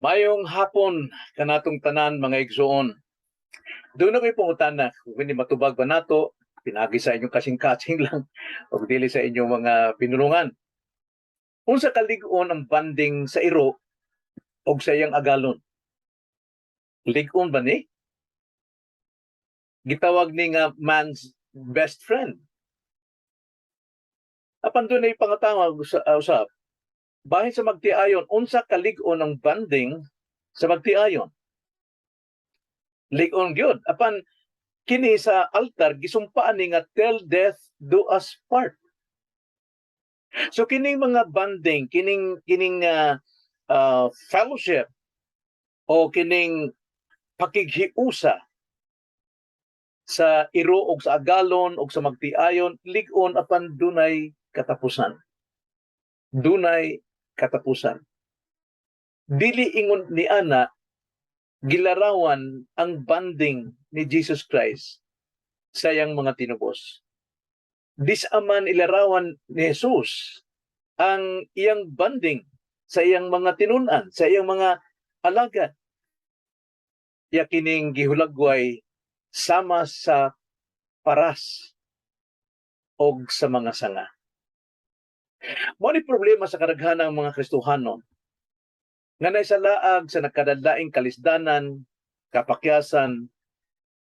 Mayong hapon kanatong tanan, mga igsoon. Duna ko'y pangutana, kung hindi matubag ba nato, pinagi sa inyong kasing-kasing lang o dili sa inyong mga pinulungan. Unsa kalig-on ang bonding sa iro og sa iyang agalon? Lig-on ba ni? Gitawag ni nga man's best friend. Apan dunay pangatawag sa usap. Bahin sa magtiayon, unsa kalig-on ang bonding sa magtiayon? Lig-on gyud. Apan kini sa altar gisumpaan ni nga "till death do us part." So kining mga bonding, kining kining fellowship o kining pakighiusa sa iro og sa agalon og sa magtiayon, lig-on apan dunay katapusan. Dunay katapusan. Dili ingon ni ana gilarawan ang bonding ni Jesus Christ sa iyang mga tinubos. Dis-a man ilarawan ni Jesus ang iyang bonding sa iyang mga tinun-an, sa iyang mga alagad. Iya kining gihulagway sama sa paras og sa mga sanga. Mao ni problema sa kadaghanang mga Kristohanon nga naisalaag sa nagkadalaing kalisdanan, kapakyasan,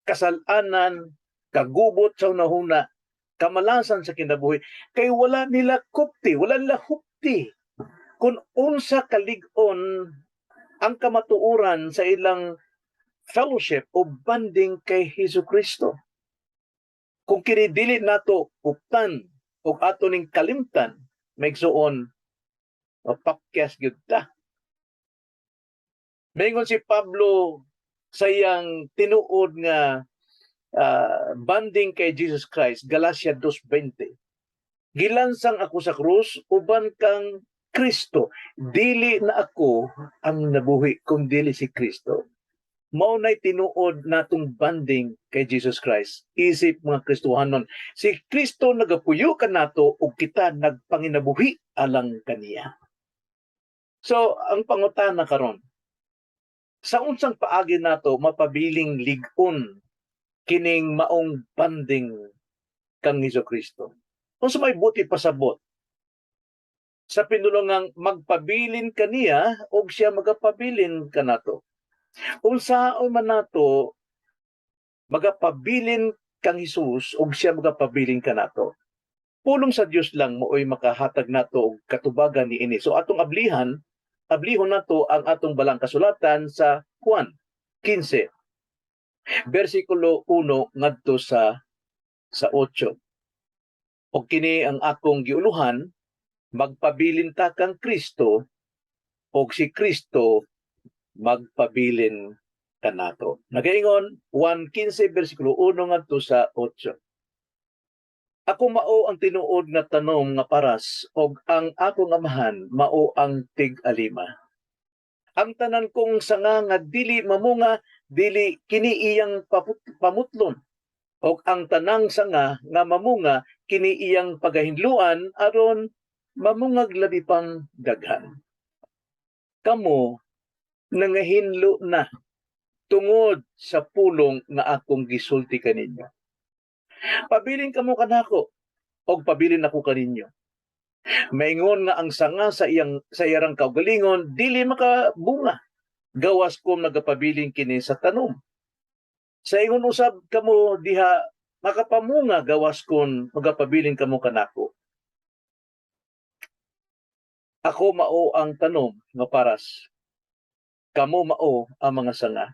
kasalanan, kagubot sa hunahuna, kamalasan sa kinabuhi, kay wala nila kupti, wala nila hupti kung unsa kalig-on ang kamatuoran sa ilang fellowship o bonding kay Hesus Kristo. Kung kini dili nato kuptan o ato ning kalimtan, maigsuon, o pakyas gyud ta. Maingon si Pablo sa iyang tinuod nga bonding kay Jesus Christ, Galatia 2:20. "Gilansang ako sa krus uban kang Kristo. Dili na ako ang nabuhi kung dili si Kristo." Mao na'y tinuod natong bonding kay Jesus Christ. Isip mga Kristohanon, si Kristo nagapuyo kanato ug kita nagpanginabuhi alang kaniya. So, ang pangutana karon, sa unsang paagi nato mapabiling lig-on kining maong bonding kang Hesus Kristo? Unsa may buot ipasabot sa pinulungang "magpabilin kaniya og siya magapabilin kanato"? Unsaon man nato magapabilin kang Hesus og siya magapabilin kanato? Pulong sa Dios lang mooy makahatag nato og katubagan niini. So atong ablihan, ablihon nato ang atong balang kasulatan sa Juan 15 bersikulo 1 ngadto sa 8. Og kini ang akong giuluhan, "Magpabilin ta kang Kristo og si Kristo magpabilin kanato." Nagaingon 1:15 bersikulo 1 ngadto sa 8. "Ako mao ang tinuod nga tanom nga paras og ang akong Amahan mao ang tig-alima. Ang tanan kong sanga nga dili mamunga, dili kini iyang pamutlon. Og ang tanang sanga nga mamunga, kini iyang pagahinluan aron mamungag labi pang daghan. Kamo nangahinlo na tungod sa pulong nga akong gisulti kaninyo. Pabilin kamo kanako og pabilin ako kaninyo. Maingon nga ang sanga sa iyang sa iyang kaugalingon dili makabunga gawas kung nagapabilin kini sa tanom. Sa ingon usab kamo diha makapamunga gawas kon magapabilin kamo kanako. Ako mao ang tanom nga paras. Kamo mao ang mga sanga.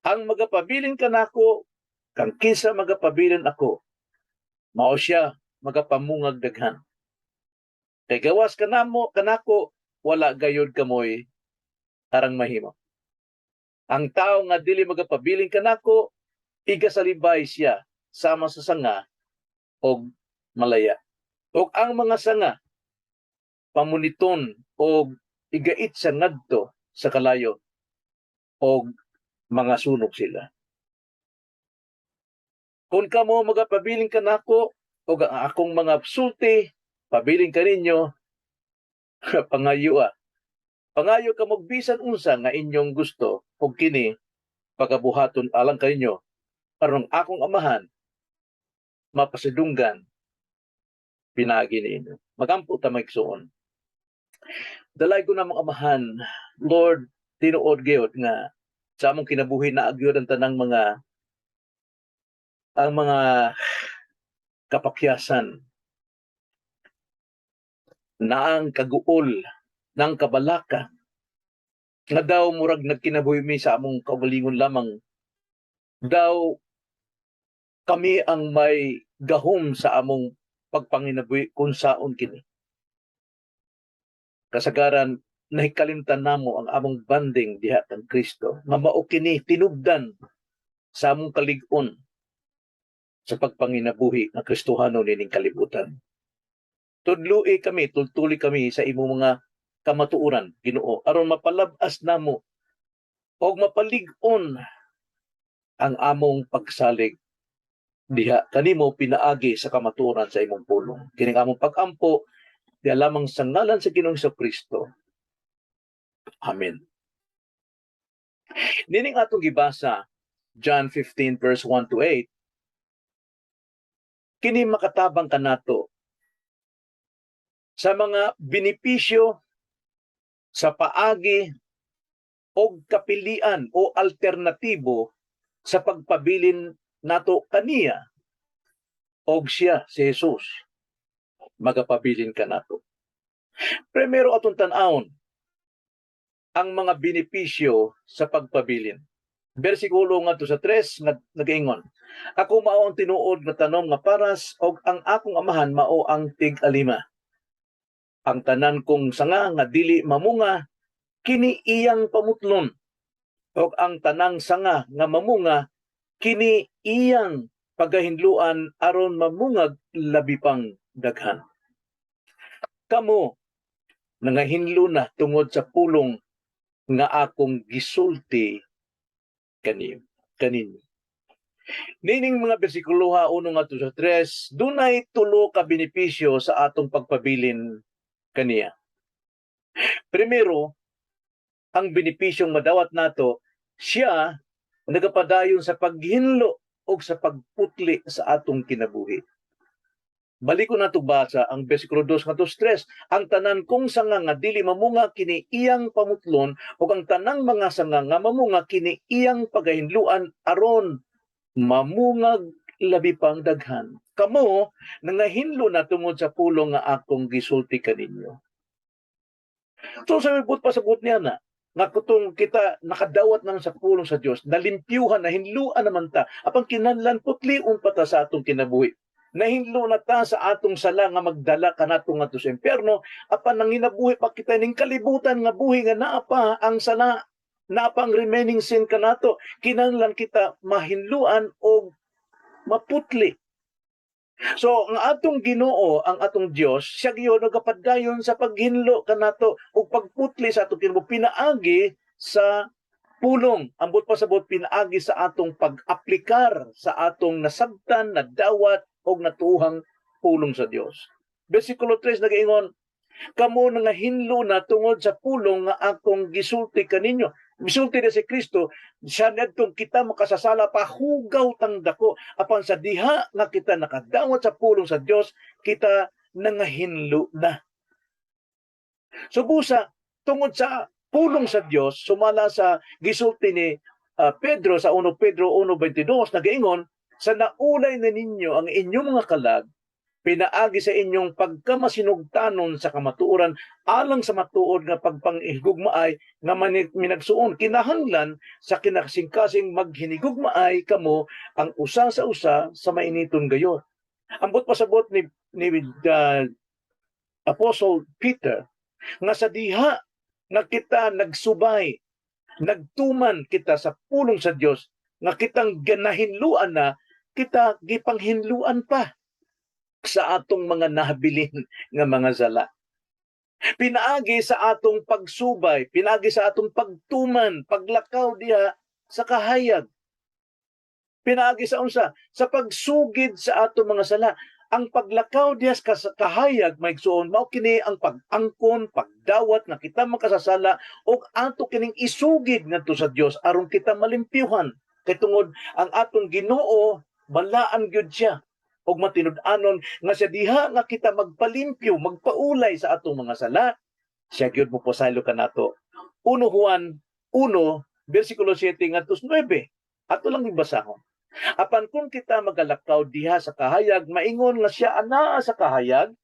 Ang magapabilin kanako, kang kinsa magapabilin ako, mao siya magapamungag daghan. Kay gawas kanamo kanako, wala gayud kamoy arang mahimo. Ang tao nga dili magapabilin kanako, igasalibay siya sama sa sanga og malaya. Og ang mga sanga pamuniton og igait sa ngadto sa kalayo og mga sunog sila. Kung kamo magapabilin kanako og ang akong mga sulti pabilin kaninyo, pangayoa Pangayo kamo bisan unsa nga inyong gusto ug kini pagabuhaton alang kaninyo aron akong Amahan mapasidunggan pinaagi ninyo. Magampo ta, mga igsuon. Dalaygon namong Amahan, Lord, tinuod gyud nga sa among kinabuhi naa gyud ang tanang mga ang mga kapakyasan na ang kaguol ng kabalaka nga daw murag nagkinabuhi mi sa among kaugalingon lamang, daw kami ang may gahom sa among pagpanginabuhi kung saon kini. Kasagaran nahikalimtan namo ang among banding diha kang Kristo nga mao kini tinubdan sa among kalig-on sa pagpanginabuhi nga Kristohano nining kalibutan. Tudloi kami, tultuli kami sa imong mga kamatuoran, Ginoo, aron mapalab-as namo og mapalig-on ang among pagsalig diha kanimo pinaagi sa kamatuoran sa imong pulong. Kining among pag-ampo diha lamang sa ngalan sa Ginoong Kristo. Amen. Nining atong gibasa, John 15 verse 1 to 8, kini makatabang kanato sa mga benepisyo sa paagi og kapilian o alternatibo sa pagpabilin nato kaniya og siya, si Jesus, magapabilin kanato. Primero, atong tan-awon ang mga benepisyo sa pagpabilin. Bersikulo ngadto sa 3 nga nagaingon, "Ako mao ang tinuod nga tanom nga paras og ang akong Amahan mao ang tig-alima. Ang tanan kong sanga nga dili mamunga, kini iyang pamutlon. Og ang tanang sanga nga mamunga, kini iyang pagahinluan aron mamungag labi pang daghan. Kamo nangahinlo na tungod sa pulong nga akong gisulti kaninyo." Nining mga bersikulo ha, 1 ngadto sa 3, dunay tulo ka benepisyo sa atong pagpabilin kaniya. Primero, ang benepisyong madawat nato, siya nagapadayon sa paghinlo o sa pagputli sa atong kinabuhi. Balik ko nato basa ang bersikulo 2 ngadto 3. "Ang tanan kong sanga nga dili mamunga, kini iyang pamutlon, ug ang tanang mga sanga nga mamunga, kini iyang pagahinluan aron mamungag labi pang daghan. Kamo nangahinlo na tungod sa pulong nga akong gisulti kaninyo." So sa but pasabot niya na nga kutong kita nakadawat nang sa pulong sa Dios, nalimpyuhan, nahinluan naman ta, apan kinahanglan putlion pa ta sa atong kinabuhi. Nahinlo na ta sa atong sala nga magdala kanato ngadto sa impyerno, apan nanginabuhi pa kita ning kalibutan nga buhi nga naa pa ang sala, naa pa ang remaining sin kanato, kinahanglan kita mahinluan og maputli. So ang atong Ginoo, ang atong Dios, siya gyud nagapadayon sa paghinlo kanato ug pagputli sa atong kinabuhi pinaagi sa pulong. Ambot pasabot, pinaagi sa atong pag-aplikar sa atong nasabtan, nadawat og natuhang pulong sa Dios. Bersikulo 3 nagaingon, "Kamo nangahinlo na tungod sa pulong nga akong gisulti kaninyo." Gisulti na si Kristo, siya niadtong kita makasasala pa, hugaw tang dako. Apan sa diha nga kita nakadawat sa pulong sa Dios, kita nangahinlo na. So busa, tungod sa pulong sa Dios, sumala sa gisulti ni Pedro sa 1 Pedro 1:22, nagaingon, "Sa naulay na ninyo ang inyong mga kalag pinaagi sa inyong pagkamasinugtanon sa kamatuoran alang sa matuod nga pagpanghigugmaay nga minagsuon, kinahanglan sa kinakasing-kasing maghinigugmaay kamo ang usa sa usa sa mainiton gayod." Ambot pasabot ni Apostle Peter nga sa diha nga kita nagsubay, nagtuman kita sa pulong sa Dios nga kitang ganahinluan na, kita gipanghinluan pa sa atong mga nahabilin nga mga sala. Pinaagi sa atong pagsubay, pinaagi sa atong pagtuman, paglakaw diha sa kahayag. Pinaagi sa unsa? Sa pagsugid sa atong mga sala. Ang paglakaw diha sa kahayag, mga igsuon, mao kini ang pag-angkon, pagdawat nga kita makasasala ug ato kining isugid ngadto sa Dios aron kita malimpyuhan. Kay tungod ang atong Ginoo, balaan gyud siya ug matinud-anon nga sa diha nga kita magpalimpyo, magpaulay sa atong mga sala, siya gyud mo pasaylo kanato. 1 Juan 1 versikulo 7 ngadto 9. Ato lang gibasahon. Apan kung kita magalakaw diha sa kahayag, maingon nga siya anaa sa kahayag,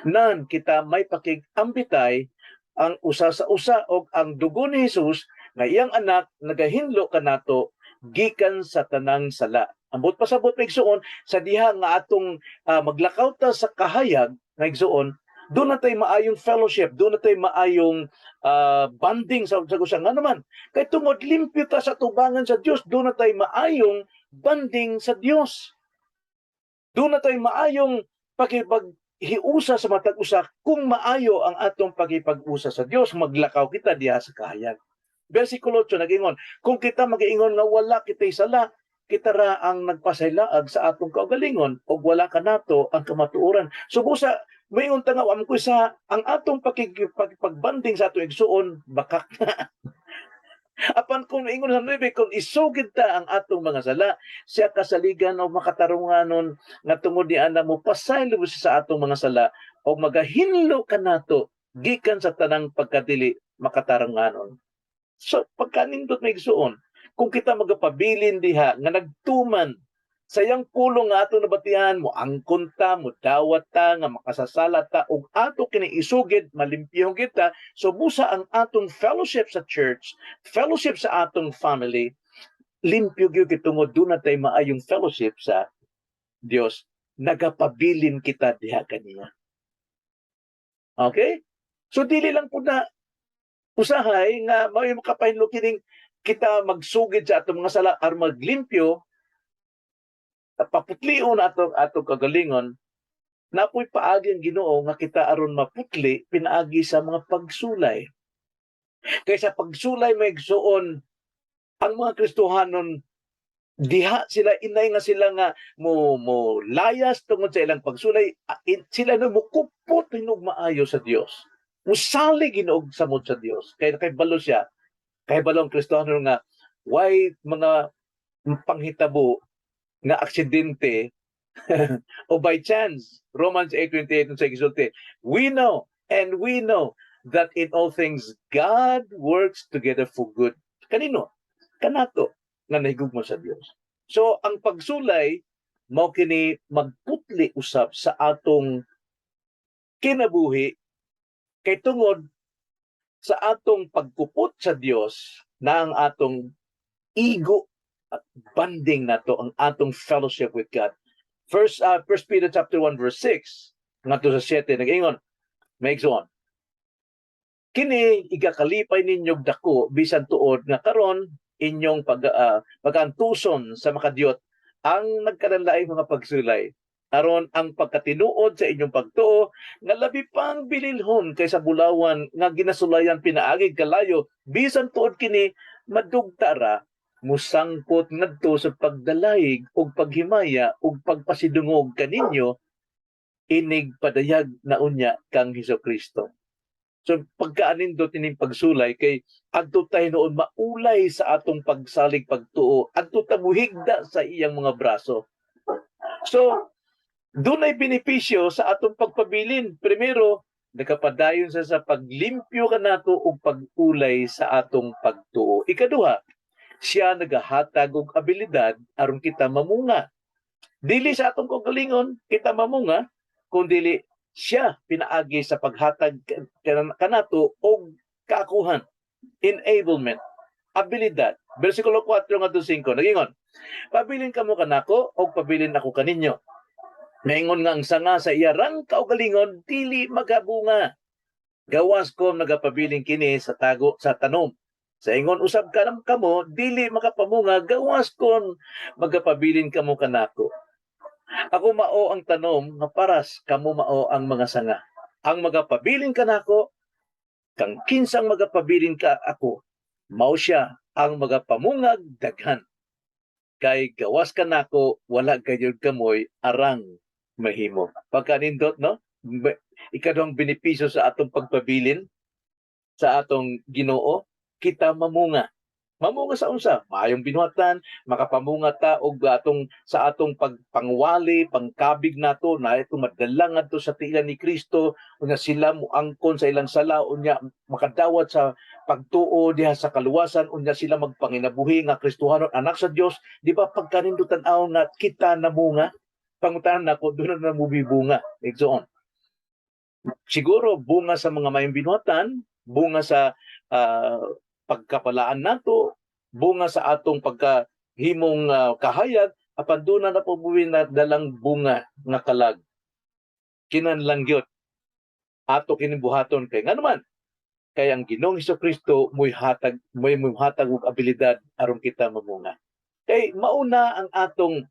nan kita may pakig-ambitay ang usa sa usa, og ang dugo ni Jesus nga iyang anak nagahinlo kanato gikan sa tanang sala. Ambot pasabot, mga igsuon, sa diha nga atong maglakaw ta sa kahayag, mga igsuon, duna tay maayong fellowship, duna tay maayong bonding sa usa nga naman. Kay tungod limpyo ta sa tubangan sa Dios, duna tay maayong bonding sa Dios. Duna tay maayong pakipaghiusa sa matag usa kung maayo ang atong pakipag-usa sa Dios, maglakaw kita diha sa kahayag. Versikulo 8 nag-ingon, kung kita magiingon nga wala kita'y sala, kita ra ang nagpasaylaag sa atong kaugalingon ug wala kanato ang kamatuoran. So busa moingon ta nga wa ko sa ang atong pagbonding sa atong igsuon, bakak na. Apan kung ingon sa 9, kung isugid ta ang atong mga sala, siya kasaligan o makatarunganon nga tungod ni ana mo pasaylo siya sa atong mga sala o magahinlo kanato gikan sa tanang pagkadili makatarunganon. So pagkanindot, mga igsuon, kung kita magapabilin diha nga nagtuman sa iyang pulong nga ato nabatian, mo angkon ta, mo dawat ta nga makasasala ta ug ato kini isugid, malimpyong kita. So busa ang atong fellowship sa church, fellowship sa atong family, limpyo gyud kay tungod duna tay maayong fellowship sa Dios. Nagapabilin kita diha kaniya. Okay? So dili lang pud na usahay nga mao'y makapahinlo kining kita magsugid sa atong mga sala aron maglimpyo, paputlion atong atong kagalingon. Napoy paagi ang Ginoo nga kita aron maputli pinaagi sa mga pagsulay. Kay sa pagsulay, mga igsuon, ang mga Kristohanon diha sila inay nga sila nga mo mo layas tungod sa ilang pagsulay, sila no mukupot hinog maayo sa Dios. Musalig hinog samot sa Dios. Kay balo siya, kay balo ang Kristohanon nga why mga panghitabo nga aksidente o by chance. Romans 8:28 sa gisulti, "We know and we know that in all things God works together for good." Kanino? Kanato nga nahigugma sa Dios. So ang pagsulay mao kini magputli usab sa atong kinabuhi kay tungod sa atong pagkupot sa Dios na ang atong igo at bonding nato, ang atong fellowship with God. First Peter chapter 1 verse 6 ngadto sa 7 nag-ingon, mga igsoon, kini ikakalipay ninyog dako bisan tuod nga karon inyong pag-antuson sa makadiyot ang nagkalanlaing mga pagsulay, aron ang pagkatinuod sa inyong pagtuo nga labi pang bililhon kaysa bulawan nga ginasulayan pinaagi kalayo, bisan tuod kini madugta ra, musangpot ngadto sa pagdalayg ug paghimaya ug pagpasidungog kaninyo inig padayag na unya kang Hesus Kristo. So pagkaanindot ining pagsulay kay adto tayo noon maulay sa atong pagsalig pagtuo, adto ta muhigda sa iyang mga braso. So dunay benepisyo sa atong pagpabilin. Primero, nakapadayon sa paglimpyo kanato ug pag-ulay sa atong pagtuo. Ikaduha, siya nagahatag og abilidad aron kita mamunga. Dili sa atong kaugalingon kita mamunga, kundi siya pinaagi sa paghatag kanato og kaakuhan, enablement, abilidad. Versikulo 4 ngadto 5 nagingon, "Pabilin kamo kanako og pabilin ako kaninyo. Maingon nga ang sanga sa iya rang kaugalingon dili magabunga. Gawas kon nagapabilin kini sa tago sa tanom. Sa ingon usab kanam kamo dili makapamunga gawas kon magapabilin kamo kanako. Ako mao ang tanom nga paras, kamo mao ang mga sanga. Ang magapabilin kanako, kang kinsang magapabilin ka ako, mao siya ang magapamungag daghan. Kay gawas kanako wala gayud kamoy arang Mahimo. Pagkanindot, no? Ikaduhang benepisyo sa atong pagpabilin sa atong Ginoo, kita mamunga. Mamunga sa unsa? Maayong binuhatan, makapamunga ta og atong sa atong pagpangwali, pangkabig nato na ito madala ngadto sa tiil ni Kristo, unya sila moangkon sa ilang sala, unya makadawat sa pagtuo diha sa kaluwasan, unya sila magpanginabuhi nga Kristohanon, anak sa Dios, di ba? Pagkanindutan aw nga kita namunga, pangutanan nako, duna na mubibunga, igsoon? Siguro bunga sa mga mayong binuhatan, bunga sa pagkapalaan nato, bunga sa atong pagkahimong kahayag, apan duna na po buwi na dalang bunga nga kalag. Kinahanglan gyud ato kining buhaton kay ngano man kay ang Ginoong Kristo mo'y hatag og abilidad aron kita mamunga. Kay mauna ang atong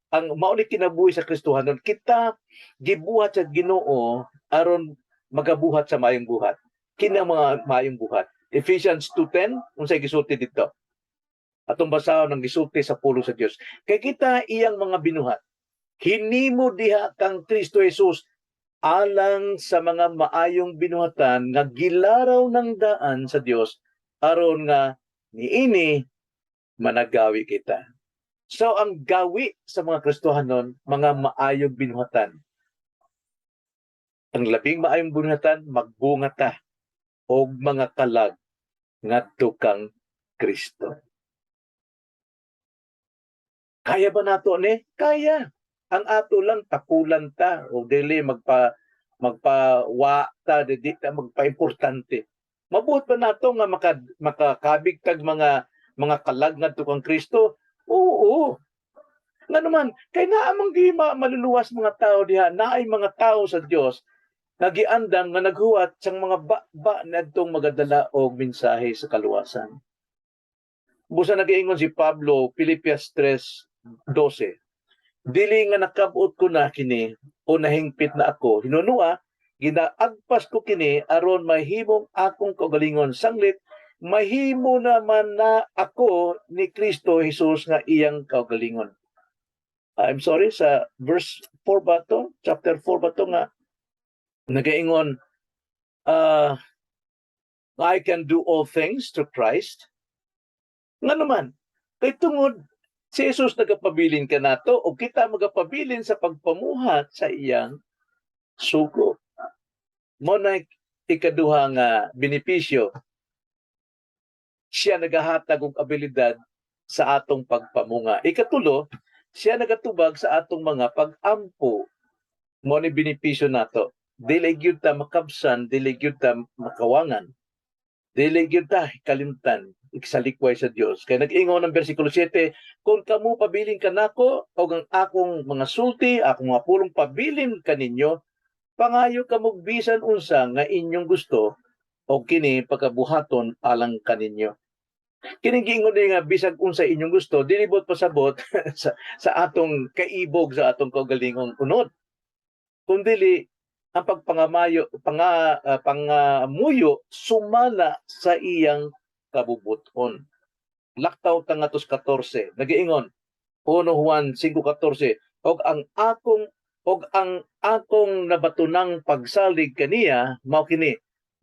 ang mao ni kinabuhi sa Kristohanon, kita gibuhat sa Ginoo aron magabuhat sa maayong buhat. Kini ang mga maayong buhat. Ephesians 2:10, unsay gisulti dito? Atong basahon ang gisulti sa pulong sa Dios. Kay kita iyang mga binuhat. Hinimo diha kang Kristo Jesus alang sa mga maayong binuhatan nga gilaraw ng daan sa Dios aron nga niini managawi kita. So ang gawi sa mga Kristohanon, mga maayong binuhatan. Ang labing maayong binuhatan, magbunga ta og mga kalag ngadto kang Kristo. Kaya ba nato ni? Kaya. Ang ato lang, takulan ta o dili magpawa ta, di ta magpaimportante. Mabuhat ba nato nga makakabig tag mga kalag ngadto kang Kristo? Oo. Nga naman, kay naa man gi maluluwas mga tao diha, naay mga tao sa Dios nga giandam nga naghuwat sang mga ba nadtong magadala og mensahe sa kaluwasan. Busa nagaingon si Pablo, Pilipias 3:12, "Dili nga nakabot ko na kini o nahingpit na ako. Hinunua, ginaagpas ko kini aron mahimong akong kaugalingon sanglit mahimo naman na ako ni Kristo Jesus nga iyang kaugalingon." I'm sorry, sa verse 4 ba to? Chapter 4 ba to nga nagaingon, "I can do all things through Christ"? Nga naman, kay tungod si Jesus nagapabilin kanato o kita magapabilin sa pagpamuhat sa iyang sugo. Mao na ikaduha nga benepisyo. Siya nagahatag og abilidad sa atong pagpamunga. Ikatulo, siya nagatubag sa atong mga pag-ampo. Mao ni benepisyo nato. Dili gyud ta makabsan, dili gyud ta makawangan. Dili gyud ta kalimtan iksalikway sa Dios. Kay nag-ingon ang bersikulo 7, "Kung kamo pabilin kanako og ang akong mga sulti, akong mga pulong pabilin kaninyo, pangayo kamo bisan unsa nga inyong gusto og kini pagabuhaton alang kaninyo." Kining giingon din nga bisag unsa inyong gusto, dili buot pasabot sa atong kaibog, sa atong kaugalingong unod. Kundili ang pagpangamayo pangamuyo sumala sa iyang kabubuton. Laktaw ta ngadto 14. Nagiingon 1 Juan 5:14, "Og ang akong nabatonang pagsalig kaniya mao kini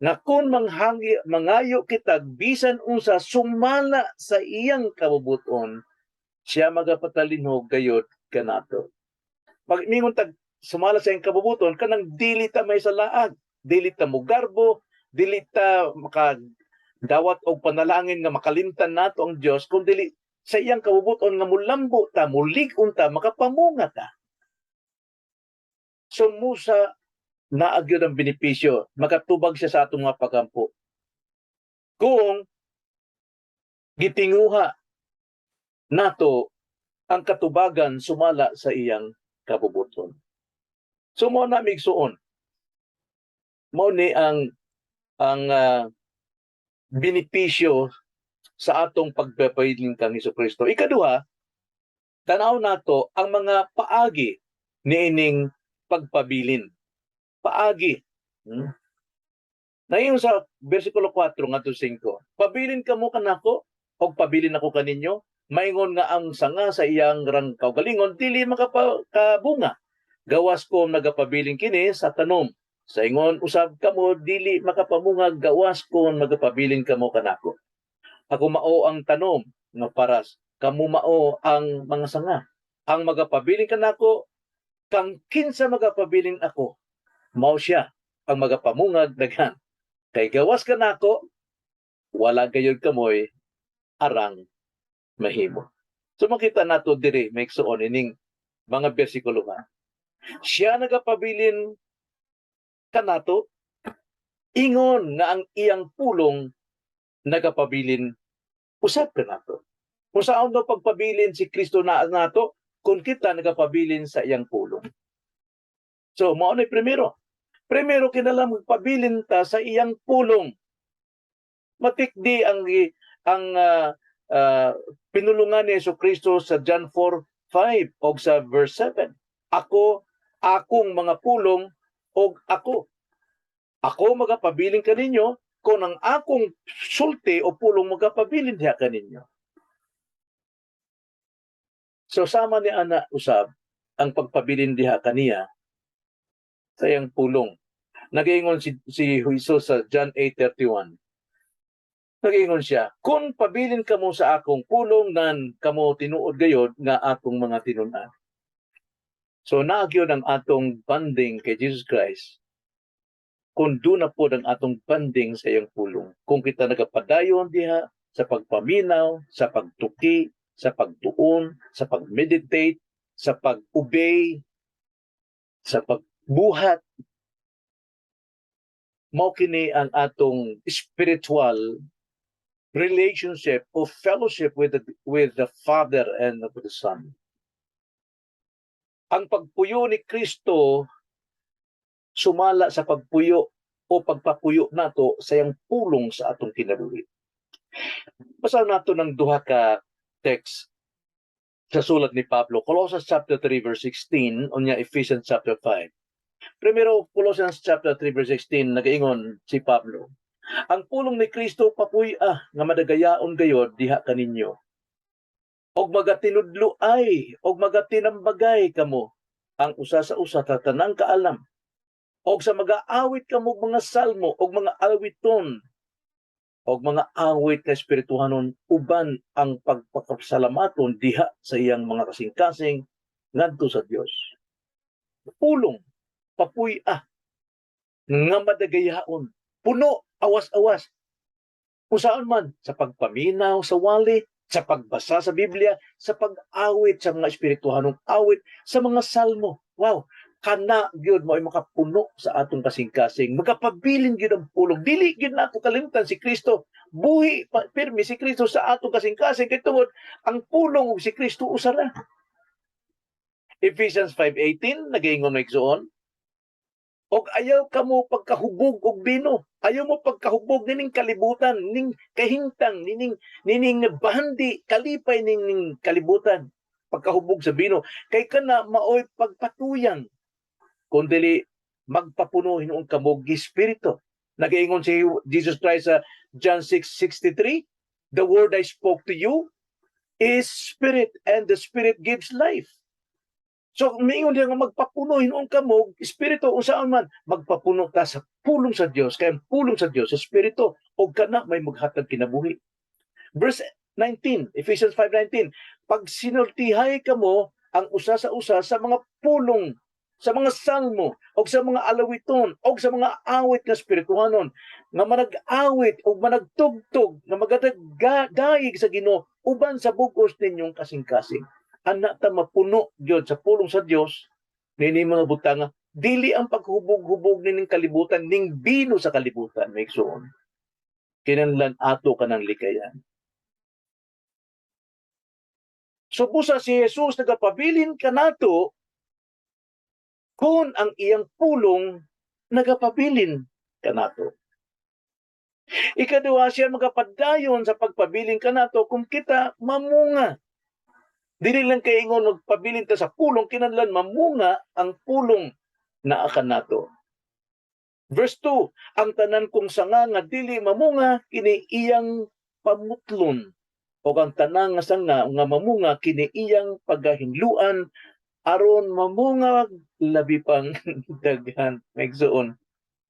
nga kon manghangi mangayo kita bisan unsa sumala sa iyang kabubuton, siya magapatalinhog gayod kanato." Pag mingon tag sumala sa iyang kabubuton, kanang dili ta may salaag, dili ta mogarbo, dili ta maka dawat og panalangin nga makalimtan nato ang Dios, kun dili sa iyang kabubuton nga mulambo ta, mulig-on ta, makapamunga ta. So musa naa gyud ang benepisyo, makatubag siya sa atong mga pagampo. Kung gitinguha nato ang katubagan sumala sa iyang kabubuton. So mao na, migsuon. Mao ni ang benepisyo sa atong pagpapabilin kang Kristo. Ikaduha, tanaw nato ang mga paagi niining pagpabilin. Paagi. Naingon sa versikulo 4 ngadto 5, "Pabilin kamo kanako og pabilin ako kaninyo, maingon nga ang sanga sa iyang rang kaugalingon dili makapakabunga. Gawas ko nagapabilin kini sa tanom. Sa ingon usab kamo dili makapamungag gawas kon magapabilin kamo kanako. Ako mao ang tanom nga paras, kamo mao ang mga sanga. Ang magapabilin kanako, kang kinsa magapabilin ako, mao siya ang magapamungag daghan. Kay gawas kanako, wala gayud kamoy arang mahimo. So makita nato diri, mga igsoon, ining mga bersikulo nga. Siya nagapabilin kanato ingon nga ang iyang pulong nagapabilin usab kanato. Kung saan daw pagpabilin si Kristo na nato kung kita nagapabilin sa iyang pulong. So mao na primero. Primero, kinahanglan magpabilin ta sa iyang pulong. Matikdi ang pinulungan ni Hesus Kristo sa John 4:5 o sa verse 7. Ako, akong mga pulong og ako. Ako magapabilin kaninyo kung ang akong sulti o pulong magapabilin diha kaninyo. So sama ni ana usab ang pagpabilin diha kaniya sa iyang pulong. Nagaingon si Jesus sa John 8:31. Nagaingon siya, "Kung pabilin kamo sa akong pulong, nan kamo tinuod gayod nga akong mga tinun-an." So naa gyud ang atong bonding kay Jesus Christ kung duna po ang atong bonding sa iyang pulong. Kung kita nagapadayon diha sa pagpaminaw, sa pagtuki, sa pagtuon, sa pag-meditate, sa pag-obey, sa pagbuhat, mao kini ang atong spiritual relationship o fellowship with the Father and with the Son. Ang pagpuyo ni Kristo sumala sa pagpuyo o pagpapuyo nato sa iyang pulong sa atong kinabuhi. Basa nato ng duha ka text sa sulat ni Pablo, Colossians chapter 3 verse 16 unya Ephesians chapter 5. Primero, Colossians chapter 3 verse 16, nagaingon si Pablo, "Ang pulong ni Kristo papuy-a nga madagayaon gayod diha kaninyo. Og magatinudlo ay og magatinambagay kamo ang usa sa usa sa tanang kaalam. Og sa magaawit kamo og mga salmo og mga awiton og mga awit nga espirituhanon uban ang pagpakasalamaton diha sa iyang mga kasing-kasing ngadto sa Dios." Pulong papuy-a nga madagayaon, puno awas-awas. Unsaon man sa pagpaminaw sa wali, sa pagbasa sa Biblia, sa pag-awit sa mga espirituhanong awit, sa mga salmo. Wow, kana gyud mo ay makapuno sa atong kasing-kasing. Magapabilin gyud ang pulong. Dili gyud nato kalimtan si Kristo. Buhi pa, pirmi si Kristo sa atong kasing-kasing kay tungod ang pulong ug si Kristo usa ra. Ephesians 5:18, nagaingon, mga igsoon, "Og ayaw kamo pagkahubog og bino." Ayaw mo pagkahubog nining kalibutan, ning kahintang, nining bahandi, kalipay ning kalibutan. Pagkahubog sa bino. Kay kana maoy pagpatuyang. Kung dili magpapuno hinuon kamo og Espiritu. Nagaingon si Jesus Christ sa John 6:63, "The word I spoke to you is spirit and the spirit gives life." So miingon diya nga magpapuno hinuon kamo og Espiritu. Unsaon man? Magpapuno ta sa pulong sa Dios, kay ang pulong sa Dios espiritu ug kana may maghatag kinabuhi. Verse 19, Ephesians 5:19, "Pagsinultihay kamo ang usa sa usa sa mga pulong, sa mga salmo o sa mga alawiton o sa mga awit nga espirituhanon nga manag-awit o managtugtog nga magadagayig sa Ginoo uban sa bugos ninyong kasing-kasing." Ana ta mapuno gyud sa pulong sa Dios nini mga butanga, dili ang paghubog-hubog nining kalibutan, ning bino sa kalibutan, mga igsoon. Kinahanglan ato kanang likayan. So busa si Jesus nagapabilin kanato kung ang iyang pulong nagapabilin kanato. Ikaduha, siya magapadayon sa pagpabilin kanato kung kita mamunga. Dili lang kay ingon magpabilin ta sa pulong, kinahanglan mamunga ang pulong naa kanato. Verse 2, "Ang tanan kong sanga nga dili mamunga kini iyang pamutlon. O ang tanan nga sanga nga mamunga kini iyang pagahinluan Aron mamunga labi pang daghan, mga.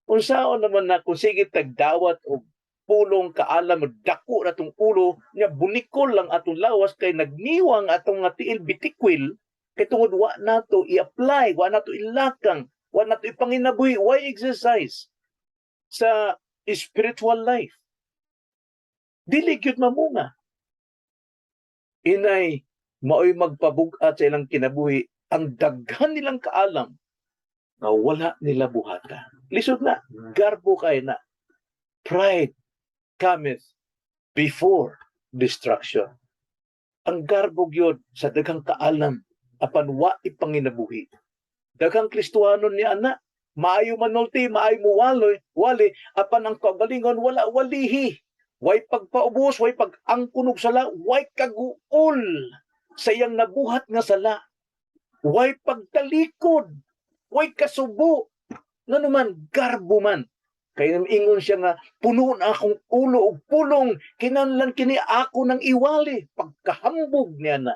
Unsaon naman na kung sige tagdawat og pulong kaalam, dako na tong ulo nya, bunikol lang atong lawas kay nagniwang atong nga tiil, bitikwil, kay tungod wa nato i-apply, wa nato ilakang, wa nato ipanginabuhi, why exercise sa spiritual life? Dili gyud mamunga. Inay maoy magpabug-at sa ilang kinabuhi ang daghan nilang kaalam nga wala nila buhata. Lisod na, garbo kay na. Pride cometh before destruction. Ang garbo gyud sa daghang kaalam apan wa ipanginabuhi. Daghang Kristohanon ni ana, maayo manulti, maayo mo waloy, wali, apan ang kaugalingon wala walihi. Way pagpaubos, way pag-angkon og sala, way kaguol sa iyang nabuhat nga sala. Way pagtalikod, way kasubo. Ngano man, garbo man. Kay ingon siya nga, "Puno na akong ulo og pulong, kinahanglan kini ako nang iwali." Pagkahambog niya na.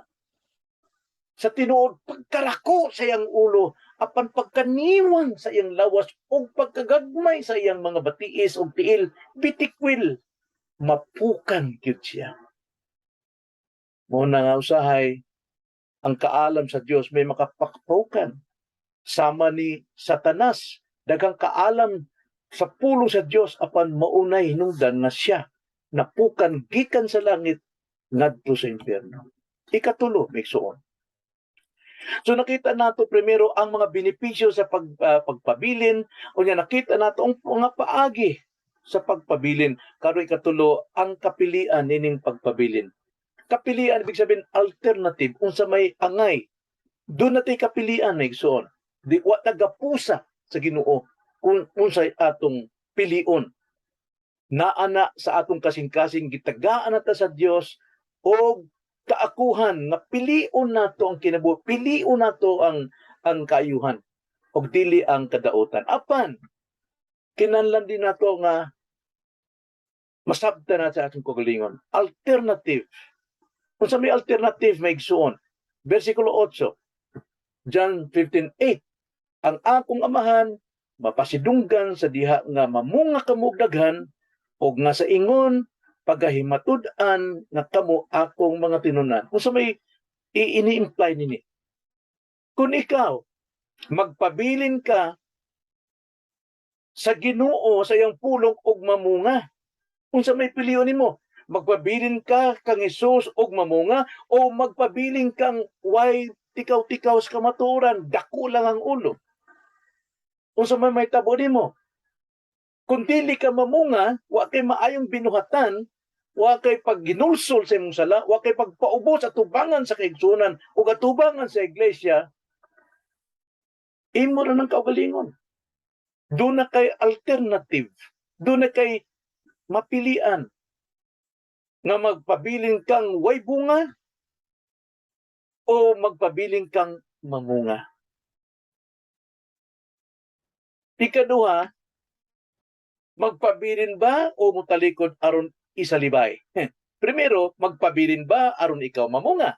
Sa tinuod, pagkarako sa iyang ulo, apan pagkaniwang sa iyang lawas ug pagkagagmay sa iyang mga batiis ug tiil, bitikwil, mapukan gyud siya. Mao na nga usahay, ang kaalam sa Dios may makapakpukan. Sama ni Satanas, daghang kaalam sa pulong sa Dios apan maunay hinungdan nga siya napukan gikan sa langit ngadto sa impyerno. Ikatulo, mga. So nakita nato primero ang mga benepisyo sa pagpabilin, unya nakita nato ang mga paagi sa pagpabilin. Karon, ikatulo, ang kapilian nining pagpabilin. Kapilian, ibig sabihin alternative, unsa may angay. Doon natay kapilian, igsoon. Di wa tagapusa sa Ginoo kung unsay atong pilion. Naa na sa atong kasing-kasing, gitagaan na ta sa Dios og kaakuhan nga pilion nato ang kinabuhi, pilion nato ang kaayuhan ug dili ang kadautan. Apan kinahanglan din nato nga masabtan na sa atong kaugalingon. Alternative. Unsa may alternative, mga igsuon? Versikulo 8. John 15:8. "Ang akong Amahan mapasidunggan sa diha nga mamunga kamo og daghan ug nga sa ingon pagahimatud-an nga kamo akong mga tinun-an." Unsa may ini-imply nini? Kung ikaw magpabilin ka sa Ginoo, sa iyang pulong ug mamunga. Unsa may pilion nimo? Magpabilin ka kang Hesus ug mamunga o magpabilin kang way tikaw-tikaw sa kamatuoran, dako lang ang ulo? Unsa may mahitabo nimo? Kung dili ka mamunga, wa kay maayong binuhatan, wa kay pagginulsol sa imong sala, wa kay pagpaubos at tubangan sa kaigsunan ug atubangan sa iglesia, imo ra ng kaugalingon. Doon na kay alternative. Doon na kay mapilian nga magpabilin kang way bunga o magpabilin kang mamunga. Ikaduha, magpabilin ba o mutalikod aron isalibay? Primero, magpabilin ba aron ikaw mamunga?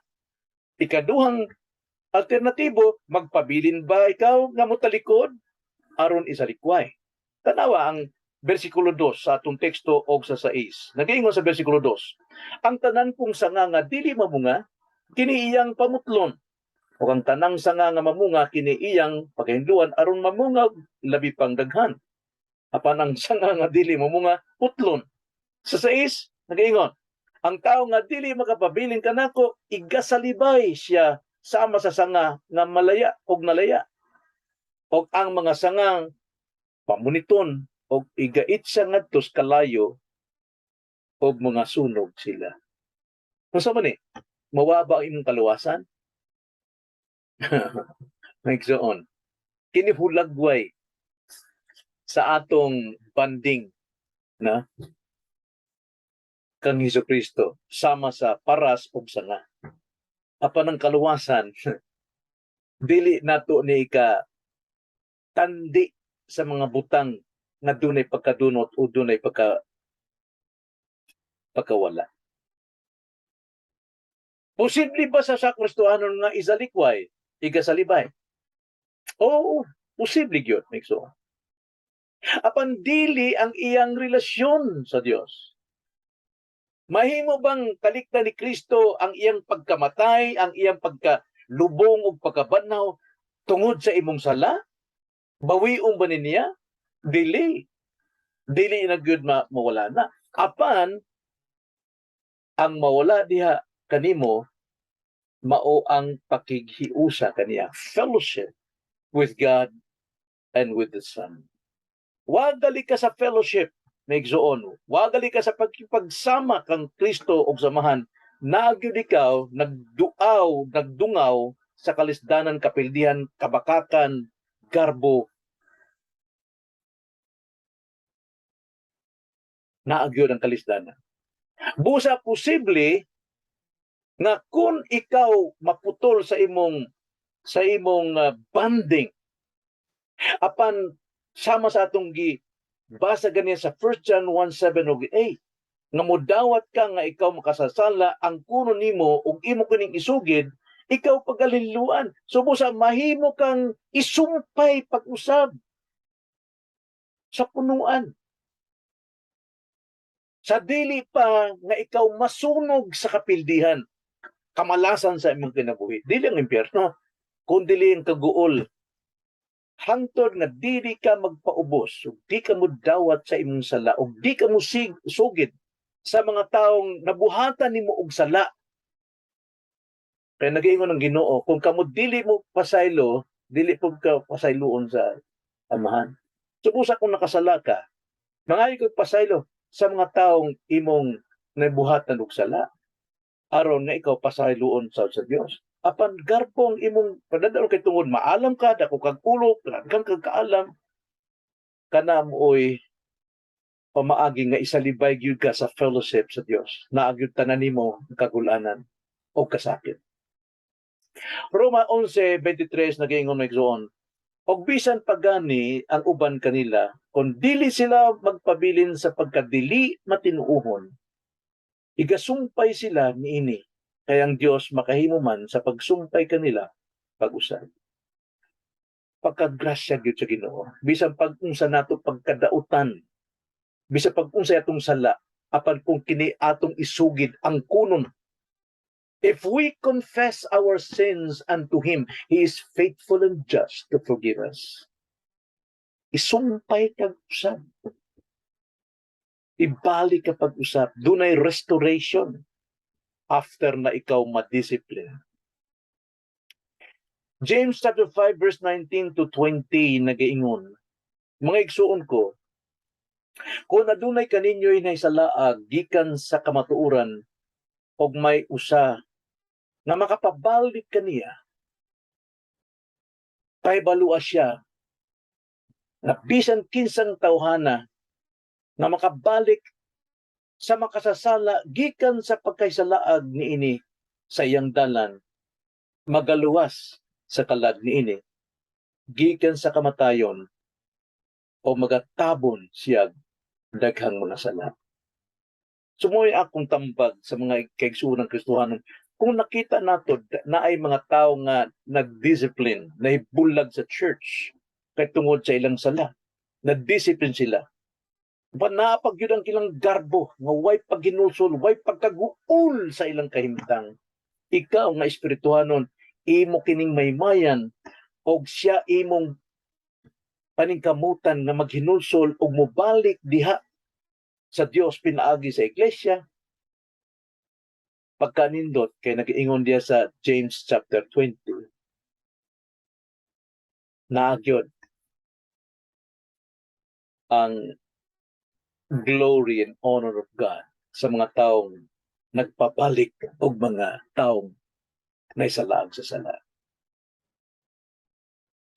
Ikaduhang alternatibo, magpabilin ba ikaw nga mutalikod aron isalikway? Tanawa ang versikulo 2 sa atong teksto og sa 6. Nagaingon sa versikulo 2, "Ang tanan kong sanga nga dili mamunga, kini iyang pamutlon. Ug ang tanang sanga nga mamunga, kini iyang pagahinluan aron mamunga labi pang daghan. Apan ang sanga nga dili mamunga, putlon." Sa 6, nagaingon, "Ang tao nga dili makapabilin kanako, igasalibay siya sama sa sanga nga malaya og nalaya. Og ang mga sangang pamuniton og igait siya ngadto sa kalayo og mga sunog sila." Unsa man ni? Mawa ba ang imong kaluwasan? Igsoon, kini hulagway sa atong banding na kang Hesus Kristo sama sa paras ug sanga. Apan ang kaluwasan, dili nato ni ka tandi sa mga butang nga dunay pagkadunot o dunay pagkawala. Posible ba sa Kristohanon nga isalikway? Igasalibay. Oo, posible gyud, mga. Apan dili ang iyang relasyon sa Dios. Mahimo bang kaliktan ni Kristo ang iyang pagkamatay, ang iyang pagkalubong ug pagkabanhaw tungod sa imong sala? Bawion ba ni niya? Dili. Dili na gyud mawala na. Apan ang mawala diha kanimo mao ang pakighiusa kaniya, fellowship with God and with the Son. Wagali ka sa fellowship, mga igsoon. Wagali ka sa pagkipagsama kang Kristo og samahan. Naa gyud ikaw nagduaw, nagdungaw sa kalisdanan, kapildihan, kabakakan, garbo. Naa gyud ang kalisdanan. Busa posible nga kung ikaw maputol sa imong bonding, apan sama sa atong gi basa ganiya sa 1 John 1:7 ug 8 nga modawat ka nga ikaw makasasala, ang kuno nimo ug imo kining isugid, ikaw pagaliluan. So busa mahimo kang isumpay pag-usab sa punuan sa dili pa nga ikaw masunog sa kapildihan, kamalasan sa imong kinabuhi. Dili ang impyerno, kun dili ang kaguol hangtod nga dili ka magpaubos ug di ka modawat sa imong sala ug di ka mo sugid sa mga taong nabuhatan nimo og sala. Kay nagaingon ang Ginoo, kung kamo dili mo pasaylo, dili pud ka pasayloon sa Amahan. So busa kung nakasala ka, mangayo kag pasaylo sa mga taong imong nabuhatan og sala aron nga ikaw pasayloon sa Dios. Apan garbong imong padadalo kay tungod maalam ka, dako kag ulo, kang kag kaalam, kana mooy pamaagi nga isalibay gyud ka sa fellowship sa Dios. Naa gyud tanan nimo ang kagulanan o kasakit. Roma 11:23 nagaingon, mga igsoon, og bisan pagani ang uban kanila, kung dili sila magpabilin sa pagkadili matinuohon, igasumpay sila niini, kay ang Dios makahimo man sa pagsumpay kanila pag-usab. Pagkagrasya gyud sa Ginoo. Bisan pag-unsa nato pagkadautan, bisan pag-unsa atong sala, apan kung kini atong isugid ang kunon. If we confess our sins unto Him, He is faithful and just to forgive us. Isumpay kag usab. Ibalik ka pag-usab. Dunay restoration after na ikaw ma-discipline. James chapter 5 verse 19 to 20 nagaingon, "Mga igsuon ko, kung adunay kaninyo'y nahisalaag gikan sa kamatuoran og may usa nga makapabalik kaniya, pahibalua siya na bisan kinsang tawhana nga makabalik sa makasasala gikan sa pagkahisalaag niini sa iyang dalan, magaluwas sa kalag niini gikan sa kamatayon o magatabon siya daghang mga sala." So mo'y akong tambag sa mga kaigsuonan Kristohanon. Kung nakita nato na ay mga tao nga nag-discipline, nahibulag sa church kay tungod sa ilang sala, nag-discipline sila. Pa naapag yun ang ilang garbo nga way paghinulsol, way pagkaguol sa ilang kahimtang. Ikaw nga espirituhanon, imo kining maymayan og siya imong paningkamutan nga maghinulsol og mobalik diha sa Dios pinaagi sa iglesia. Pagkanindot kay nag-ingon diya sa James chapter 20, naa gyud ang glory and honor of God sa mga taong nagpabalik og mga taong naisalaag sa sala.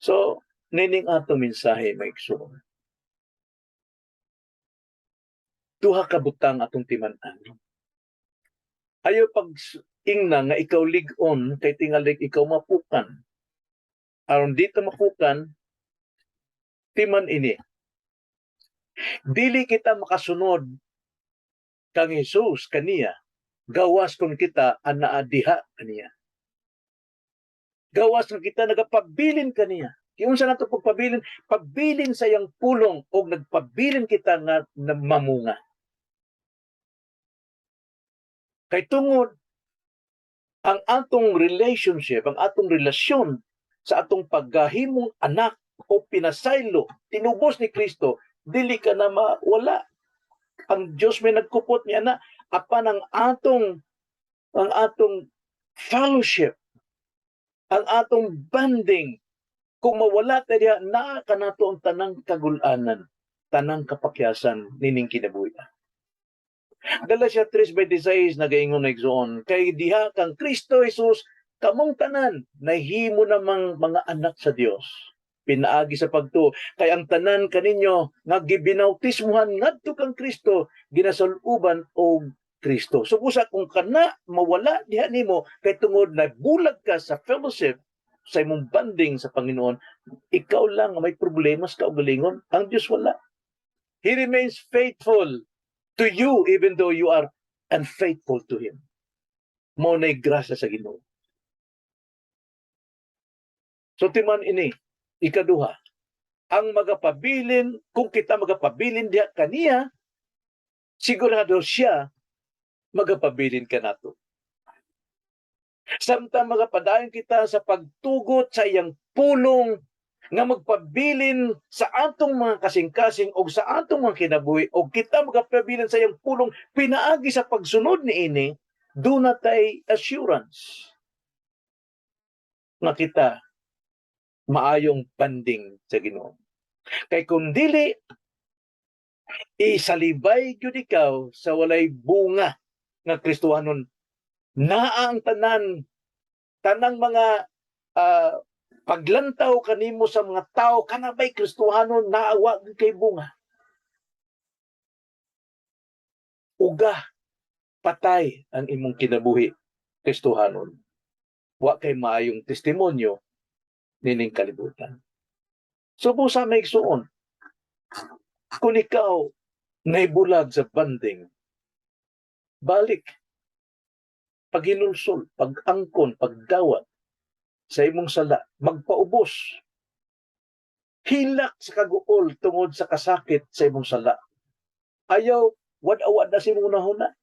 So, nining atong mensahe, mga igsoon. Duha ka butang atong timan-an. Ayaw pag ingna nga ikaw lig-on kay tingalig ikaw mapukan. Aron di ta mapukan, timan ini. Dili kita makasunod kang Jesus kaniya gawas kung kita anaa diha kaniya. Gawas nga kita nagapabilin kaniya. Giunsa nato pagpabilin? Pabilin sa iyang pulong og nagpabilin kita nga mamunga. Kay tungod ang atong relationship, ang atong relasyon sa atong paggahimong anak o pinasaylo, tinubos ni Kristo, dili ka na mawala. Ang Diyos may nagkupot niya na apan ang atong fellowship, ang atong bonding, kung mawala ta diha, naa kanato ang tanang kagulanan, tanang kapakyasan nining kinabuhi. Galatia 3:26 nagaingon na, igsoon, kay diha kang Kristo Jesus kamong tanan nahimo namang mga anak sa Dios pinaagi sa pagtuo, kay ang tanan kaninyo nga gibinautismuhan ngadto kang Kristo ginasul-uban og Kristo. So busa kung kana mawala diha nimo kay tungod na bulag ka sa fellowship, sa imong bonding sa Panginoon, ikaw lang ang may problema sa kaugalingon, ang Dios wala. He remains faithful to you even though you are unfaithful to Him. Mao na'y grasya sa Ginoo. So timan ini, ikaduha, ang magapabilin, kung kita magapabilin diha kaniya, sigurado siya magapabilin kanato. Samtang magapadayon kita sa pagtugot sa iyang pulong nga magpabilin sa atong mga kasing-kasing o sa atong mga kinabuhi, o kita magapabilin sa iyang pulong pinaagi sa pagsunod niini, duna tay assurance nga kita maayong bonding sa Ginoo. Kay kung dili, isalibay gyud ikaw sa walay bunga nga Kristohanon. Naa ang tanang mga paglantaw kanimo sa mga tao, kana bay Kristohanon, naa wa gyud kay bunga. Uga, patay ang imong kinabuhi Kristohanon. Wa kay maayong testimonyo nining kalibutan. So busa, mga igsuon, kung ikaw naibulag sa bonding, balik, paghinulsol, pag-angkon, pagdawat sa imong sala, magpaubos, hilak sa kaguol tungod sa kasakit sa imong sala. Ayaw, wad-awad na sa imong hunahuna.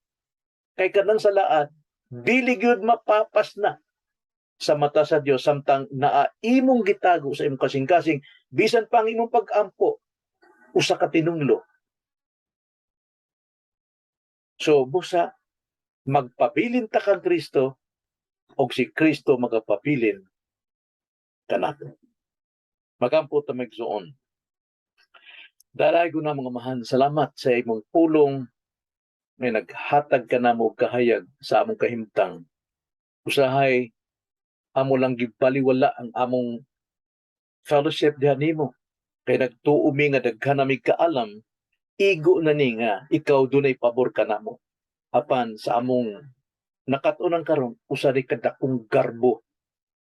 Kay kanang salaan, dili gyud mapapas na sa mata sa Dios samtang naa imong gitago sa imong kasing-kasing, bisan pa ang imong pag-ampo usa ka tinunglo. So busa, magpabilin ta kang Kristo og si Kristo magapabilin kanato. Magampo ta, mga igsoon. Dalaygon namong Amahan, salamat sa imong pulong may naghatag ka namo og kahayag sa among kahimtang. Usahay amo lang gibaliwala ang among fellowship diha nimo. Kay nagtuo mi nga daghan nami kaalam, igo na ni nga ikaw dunay pabor kanamo. Apan sa among nakat-unan karon, usa ni kadakong garbo,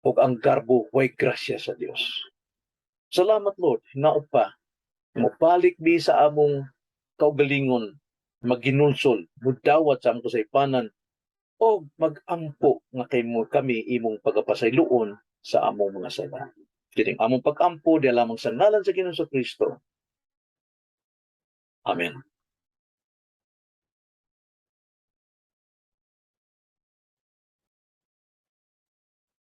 ug ang garbo way grasya sa Dios. Salamat, Lord, hinaot pa mobalik mi sa among kaugalingon, magginulsol, mudawat sa among kasaypanan o magampo nga kay mo kami imong pagapasayloon sa among mga sala. Kining among pagampo diha lamang sa ngalan sa Ginoong Kristo. Amen.